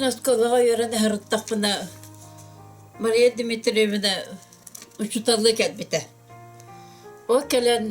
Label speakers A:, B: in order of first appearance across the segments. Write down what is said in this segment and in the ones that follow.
A: Мин оскуолаҕа үөрэнэ сырыттахпына Мария Дмитриевна учууталлыы кэлбитэ. Ол кэлэн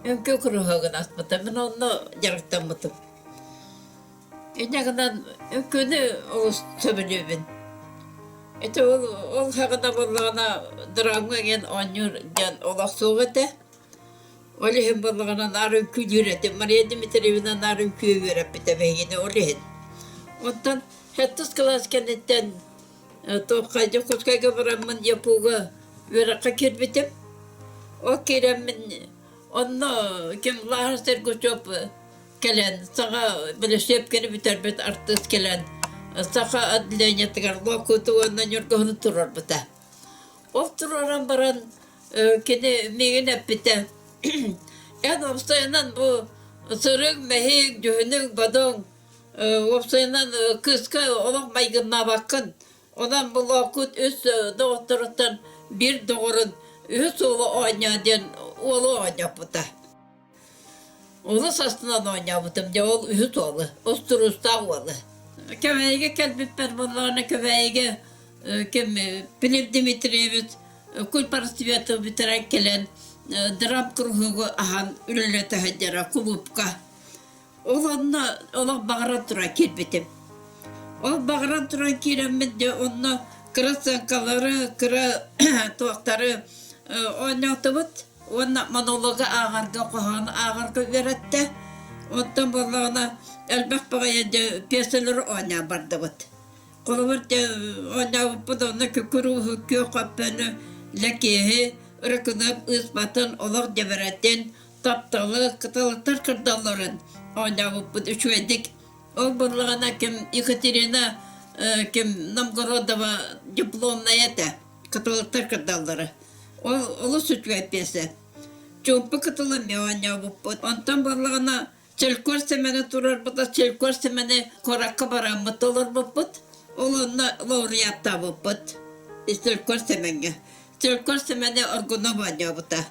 A: үҥкүү куруһуогун аспыта. Мин онно дьарыктаммытым. Инньэ гынан үҥкүүнү олус сөбүлүүбүн. Ити ол ол саҕана буоллаҕына драмҥа диэн оонньуур диэн олох суох этэ. Ол иһин буоллаҕына наар үҥкүүлүүр этим. Мария Дмитриевна наар үҥкүү үөрэппитэ биһигини ол иһин. Онтон сэттис кылаас кэнниттэн туохха Дьокуускайга бараммын ЯПУ-га үөрэххэ киирбитим. Ол киирэммин онно ким Лаһар Сергучев кэлэн саҥа бэлэсиэпкэни бүтэрбит артыыс кэлэн саха отделениетыгар Лоокууту уонна Ньургуһуну туруорбута. Ол туруоран баран кини миигин эппитэ эн уопсайынан бу сырыҥ, мэһиҥ, дьүһүнүҥ, бодоҥ уопсайынан кыыска олох майгыннаабаккын. Онон бу Лоокуут үс доҕотторуттан биир доҕорун үһүс уолу оонньоо диэн уолу оонньоппута. Олус астынан оонньообутум, дьэ ол үһүс уолу, устуруустаах уолу. Кэбээйигэ кэлбиппэр буоллаҕына Кэбээйигэ ким Пилип Дмитриевич кульпарсветы бүтэрэн кэлэн драм куруһуогу аһан үлэлэтэ сылдьара кулуупка. Ол онно олох баҕаран туран киирбитим. Ол баҕаран туран киирэммин дьэ онно кыра сыаҥкалары, кыра туохтары оонньоотубут уонна монологу ааҕарга, хоһоону ааҕарга үөрэттэ. Онтон буоллаҕына элбэх баҕайы дьэ пьесалары оонньоон бардыбыт. Холобур дьэ оонньообуппут онно күкүр-ууһу, күөх хөппөнү, Лэкиэһи, Ырыкыныап ыыспатын, олох дьэбэрэтин, тапталы, кыталыктар кырдалларын оонньообуппут үчүгэйдик. Ол буоллаҕына ким Екатерина ким Новгородова дипломная этэ, кыталыктар кырдаллара. Ол олус үчүгэй пьеса. Чуумпу кытылы эмиэ оонньообуппут. Онтон буоллаҕына Чөлкөр Сэмэни турарбыта, Чөлкөр Сэмэни куоракка бараммыт олорбуппут. Ол онно лауреаттаабыппыт. Чөлкөр Сэмэҥҥэ. Чөлкөр Сэмэни Аргунов оонньообута.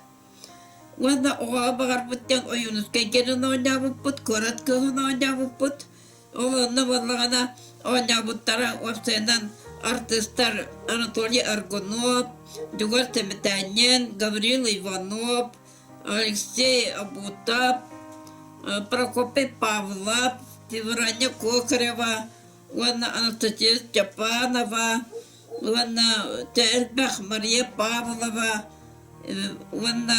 A: Уонна оҕоҕо баҕарбыт диэн Ойуунускай диэнин оонньообуппут, куорат кыыһын оонньообуппут. Ол онно буоллаҕына оонньообуттара уопсайынан артыыстар Анатолий Аргунов, Дьугар Сэмэтээнньин, Гаврил Иванов, Алексей Абутов, Прокопий Павлов, Феврония Кокарева уонна Анастасия Степанова уонна элбэх Мария Павлова уонна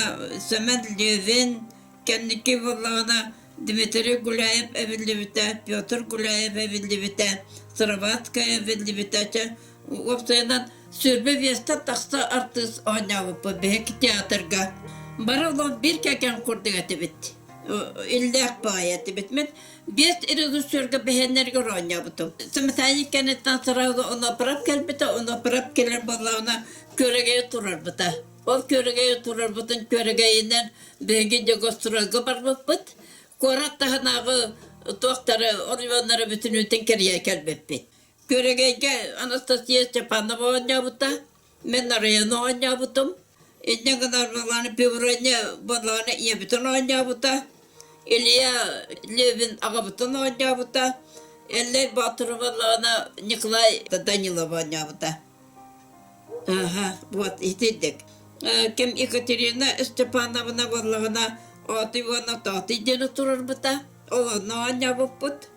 A: Сэмэн Левин кэнники буоллаҕына Дмитрий Гуляев эбиллибитэ, Петр Гуляев эбиллибитэ, Сыроватская эбиллибитэ. Чэ, уопсайынан 25-тэн тахса артыыс оонньообуппут биһиги театрга. Бары олох биир кэкэн курдук этибит. Иллээх баҕайы этибит. Мин биэс режиссерга бэһиэннэригэр оонньообутум. Сметанин кэнниттэн сразу Онопрап кэлбитэ, Онопрап кэлэр буоллаҕына күөрэгэйи турарбыта. Ол күөрэгэйи турарбытын күөрэгэйинэн биһиги Дегостройга барбыппыт. Куорат таһынааҕы туохтары, оройуоннары бүтүнүүтүн кэрийэ кэлбиппит. Күөрэгэйгэ Анастасия Степанова оонньообута, мин Нарыйаны оонньообутум. Инньэ гынан Ролана Певроня буоллаҕына ийэбитин оонньообута, Илья Левин аҕабытын оонньообута, Эллэй Боотур буоллаҕына Николай Данилов оонньообута. Аха, вот итинник. Ким Екатерина Степановна буоллаҕына Оотуй уонна Тоотуй диэни турарбыта. Ол онно оонньообуппут.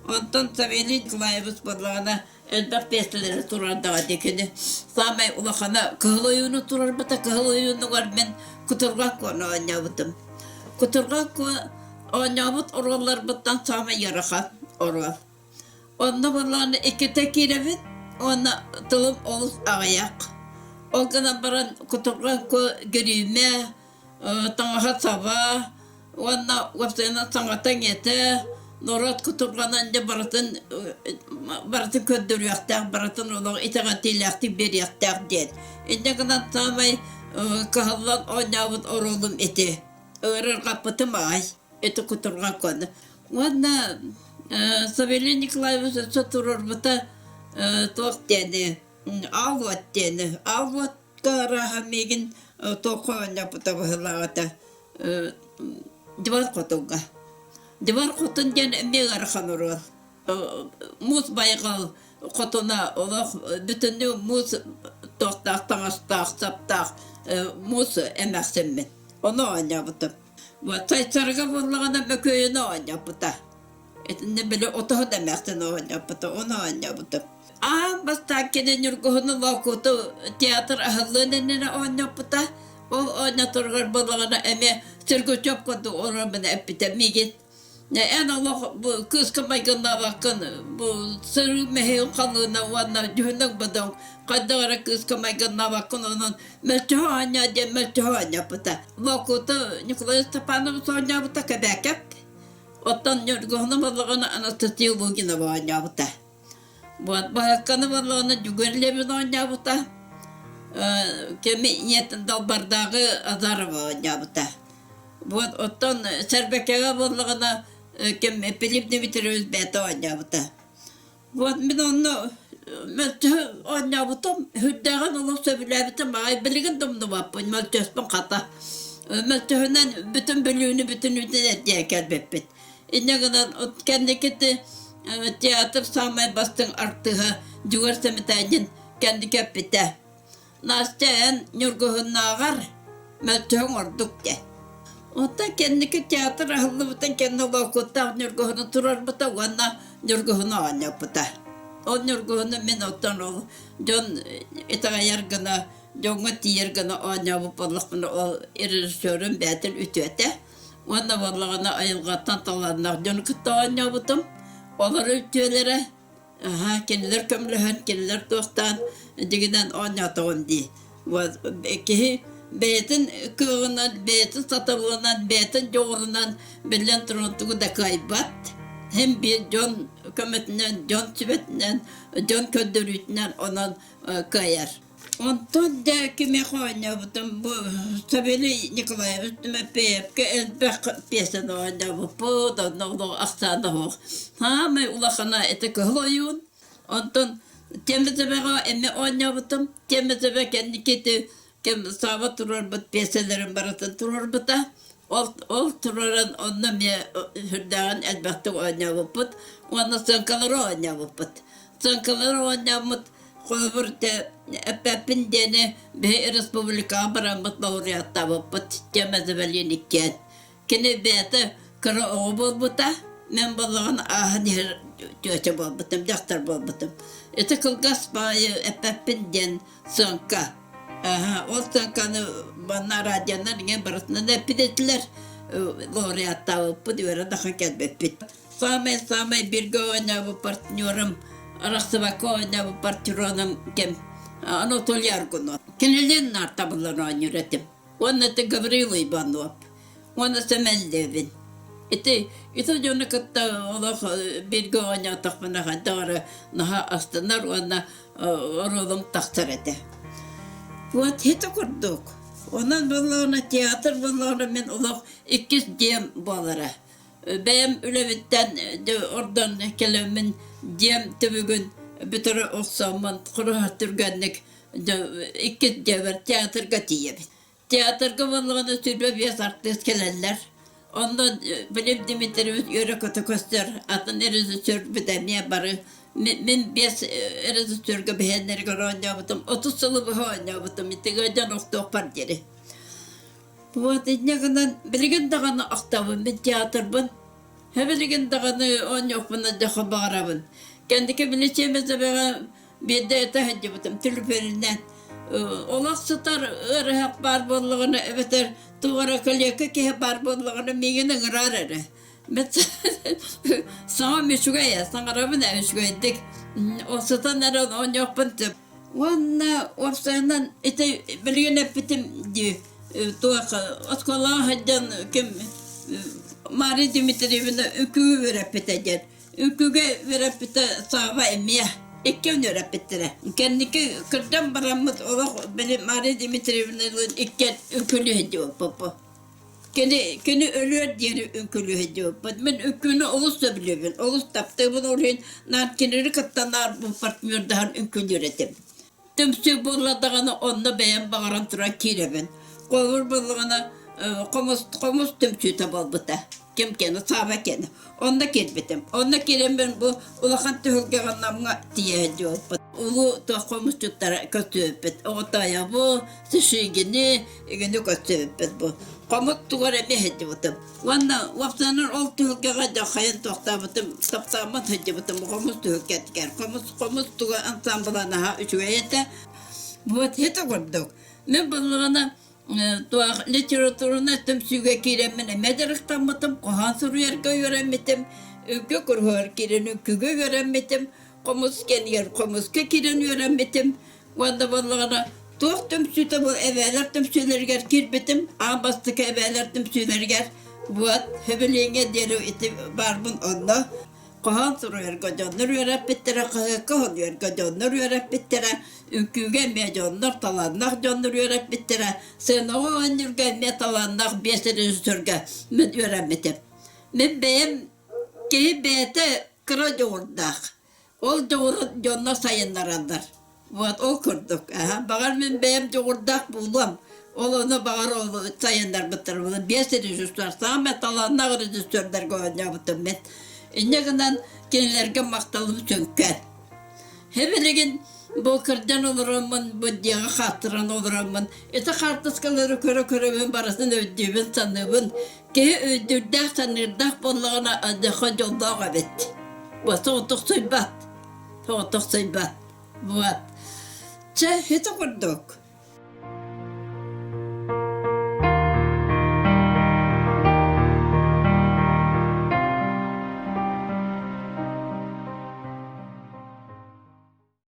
A: Онтон Савелий Николаевич буоллаҕына элбэх пьесалары турардаҕа дии кини. Саамай улахана Кыһыл ойууну турарбыта. Кыһыл ойуунугар мин Кутурҕан Куону оонньообутум. Кутурҕан Куо оонньообут оруолларбыттан саамай ыарахан оруол. Онно буоллаҕына иккитэ киирэбин уонна тылым олус аҕыйах. Ол гынан баран кутурҕан гөрүүмэ, таҥаһа-саба уонна уопсайынан саҥата-иҥэтэ норуот кутурҕанын дьэ барытын барытын көрдөрүөхтээх, барытын олох итэҕэтиилээхтик биэриэхтээх диэн. Инньэ гынан саамай кыһаллан оонньообут оруолум ити. Ыарырҕаппытым аҕай. Ити кутурҕан куону. Уонна Савелий Николаевич өссө туруорбута туох диэни аал уот диэни. Аал уотка арааһа миигин туохха оонньоппута быһыылаах этэ Дьыбар Хотунга. Дьыбар Хотун диэн эмиэ ыарахан оруол. Муус байҕал. хотуна олох бүтүннүү муус туохтаах таҥастаах, саптаах муус эмээхсиммин. Ону оонньообутум. Сайсарга буоллаҕына Мөкүөйүнү оонньообута. Итиннэ били отоһут эмээхсин оонньообута, ону оонньообутум. Аан бастаан кини Ньургуһуну Лоокууту театр аһыллыан иннинэ оонньоппута. Ол оонньоторугар буоллаҕына эмиэ Сергучев курдук оруолбун эппитэ миигин эн олох бу кыыска майгыннаабаккын бу сырыы мэһийин халыына уонна дьүһүнүҥ бодоҥ хайдах эрэ кыыска майгыннаабаккын онон мөлтөһө оонньоо диэн мөлтөһө оонньоппута. Лоокууту Николай Степанович оонньообута Кэбээкэп. Оттон Ньургуһуну буоллаҕына Анастасия Лугинова оонньообута. Вот баһыкканы буоллаҕына Дьүгүөр Левин оонньообута. Кэми ийэтин Далбардааҕы Азарова оонньообута. Вот оттон Сэрбэкэҕэ буоллаҕына ким Пилип Дмитриевич бэйэтэ оонньообута. Вот мин онно мөлтөһө оонньообутум, сүрдээҕин олох сөбүлээбитим аҕай билигин да умнубаппын, мөлтөспүн хата. Мөлтөһүнэн бүтүн Бүлүүнү бүтүннүүтүн эрдийэн кэлбиппит. Инньэ гынан кэнники театр саамай бастыҥ артыыһа Дьугар Сэмэтээдин кэнники эппитэ. Настя эн Ньургуһуннааҕар мөлтөһүҥ ордук дии. Оттон кэнники театр аһыллыбытын кэннэ Лоокуттаах Ньургуһуну турарбыта уонна Ньургуһуну оонньоппута. Ол Ньургуһуну мин оттон ол дьон итэҕэйэр гына, дьоҥҥо тиийэр гына оонньообут буоллахпына ол режиссерум бэйэтин үтүөтэ. Уонна буоллаҕына айылҕаттан талааннаах дьону кытта оонньообутум. Олор үтүөлэрэ Аһаа, кинилэр көмөлөһөн, кинилэр туохтаан дьиҥинэн оонньоотоҕум дии. Вот киһи бэйэтин кыаҕынан, бэйэтин сатабылынан, бэйэтин дьоҕурунан биллэн туран тугу да кыайбат. Һин биир дьон көмөтүнэн, дьон сүбэтинэн, дьон көрдөрүүтүнэн онон кыайар. Онтон да кимиэхэ оонньообутум бу Савелий Николаевич Тимофеевка элбэх пьесаны оонньообуппут, онно олох ахсаана суох. Саамай улахана это Кыһыл ойуун. Онтон Темезевэҕэ эмиэ оонньообутум. Темезевэ кэнники ити кэм Сааба туруорбут пьесэлэрин барытын туруорбута. Ол, ол тураран онно эмиэ сүрдээҕин элбэхтик оонньообуппут уонна сыаҥкалары оонньообуппут. Сыаҥкалары оонньооммут Холобур, эппэппин диэни биһи республикаҕа бараммыт лауреаттаабыппыт тема Завалиниккиэн. Кини бэйэтэ кыра оҕо буолбута, мен буоллаҕына ааһан иһэр тетя буолбутум, дьахтар буолбутум. Ити кылгас баайы эппэппин диэн сыаҥка. Ол сыаҥканы манна радионан иҥэн барытынан эппит этилэр. Лауреаттаабыппыт, үөрэ дахан кэлбиппит. Саамай-саамай бииргэ оонньообут партнерым, арахсыбакка оонньообут партнерым ким Анатолий Аргунов. Кинилиин наар табыллан оонньуур этим. Уонна это Гаврил Иванов. Уонна Сэмэллэбин. Ити ити дьону кытта олох бииргэ оонньоотохпуна хайдах эрэ наһаа астынар уонна оруолум тахсар этэ. Вот ити курдук. Онон буоллаҕына театр буоллаҕына мин олох иккис дьиэм буолара. Бэйэм үлэбиттэн ордон кэлэммин дьиэм түбүгүн бүтэрэ охсоммун хороһо түргэнник иккис дьиэбэр театрга тиийэбин. Театрга буоллаҕына 25 артыыс кэлэллэр. Онно Филипп Дмитриевич үөрэ-көтө көстөр, атын режиссербүт эмиэ бары мин биэс режиссерга биһиэннэригэр оонньообутум, 30 сылы быһа оонньообутум, итигэ дьон охтуохпар диэри. Вот инньэ гынан билигин даҕаны ахтабын мин театрбын. Билигин даҕаны оонньуохпун дьэ баҕарабын. Кэнники били Чемезовеҕа биирдэ этэ сылдьыбытым түлүпүөнүнэн. Олох сытар ыарыһах баар буоллаҕына эбэтэр туох эрэ калека киһи баар буоллаҕына миигин ыҥыраар эрэ. Саҥам үчүгэй ээ, саҥарабын ээ үчүгэйдик. Ол сытан эрэ оонньуохпун сөп. Уонна уопсайынан ити билигин эппитим дии туох оскуолаҕа сылдьан ким Мария Дмитриевна үҥкүүгэ үөрэппитэ диэн. Үҥкүүгэ үөрэппитэ Сааба эмиэ иккиэн үөрэппиттэрэ. Кэнники кырдьан бараммыт олох били Мария Дмитриевналыын иккиэн үҥкүүлүү сылдьыбыппыт. Кини, кини өлүөр диэри үҥкүүлүү сылдьыбыппыт. Мин үҥкүүнү олус сөбүлүүбүн, олус таптыыбын, ол иһин наар кинини кытта наар бу партнердаһан үҥкүүлүүр этим. Түмсүү буолла даҕаны онно бэйэм баҕаран туран киирэбин. Холобур буоллаҕына, хомус, хомус түмсүүтэ буолбута. Ким киэнэ, Сааба киэнэ. Онно киирбитим. Онно киирэммин бу улахан түһүлгэҕэ Намҥа тиийэ сылдьыбыппыт. Улуу туох хомусчуттара көрсүбүппүт. Оҕотоойобу, Сишигини, игини көрсүбүппүт бу. Хомут тугар эмиэ сылдьыбытым. Уонна уопсайынан ол түһүлгэҕэ дьаххайан туохтаабытым, таптааммын сылдьыбытым хомус түһүлгэтигэр. Хомус, хомус туга ансаамбыла наһаа үчүгэй этэ. Вот это курдук. Мин буллаҕына туох литературнай түмсүүгэ киирэммин эмиэ дьарыктаммытым, хоһоон суруйарга үөрэммитим, үҥкүү куруһугар киирэн үҥкүүгэ үөрэммитим, хомус кэнигэр хомуска киирэн үөрэммитим. Уонна буоллаҕына туох түмсүүтэ бу эбээлэр түмсүүлэригэр киирбитим, аан бастакы эбээлэр түмсүүлэригэр вот сөбүлэҥҥэ диэри ити баарбын онно Хоһоон суруйарга дьоннор үөрэппиттэрэ, хаһыакка суруйарга дьоннор үөрэппиттэрэ, үҥкүүгэ эмиэ дьоннор, талааннаах дьоннор үөрэппиттэрэ, сценаҕа оонньуурга эмиэ талааннаах биэс режиссерга мин үөрэммитим. Мин бэйэм киһи бэйэтэ кыра дьоҕурдаах. Ол дьоҕурун дьоннор сайыннараллар. Вот ол курдук. Аһа, баҕар мин бэйэм дьоҕурдаах буолуом. Ол ону баҕар ол сайыннарбыттар буолуо. Биэс режиссер, саамай талааннаах режиссердарга оонньообутум мин. Инньэ гынан кинилэргэ махталым сүҥкэн. Билигин бу кырдьан олороммун, бу дьиэҕэ хааттаран олороммун, ити хаартыскалары көрө-көрөбүн барытын өйдүүбүн, саныыбын. Киһи өйдүүрдээх, саныырдаах буоллаҕына, алдьархай дьоллоох эбит. Бу соҕотохсуйбат. Соҕотохсуйбат. Вот. Чэ, ити курдук.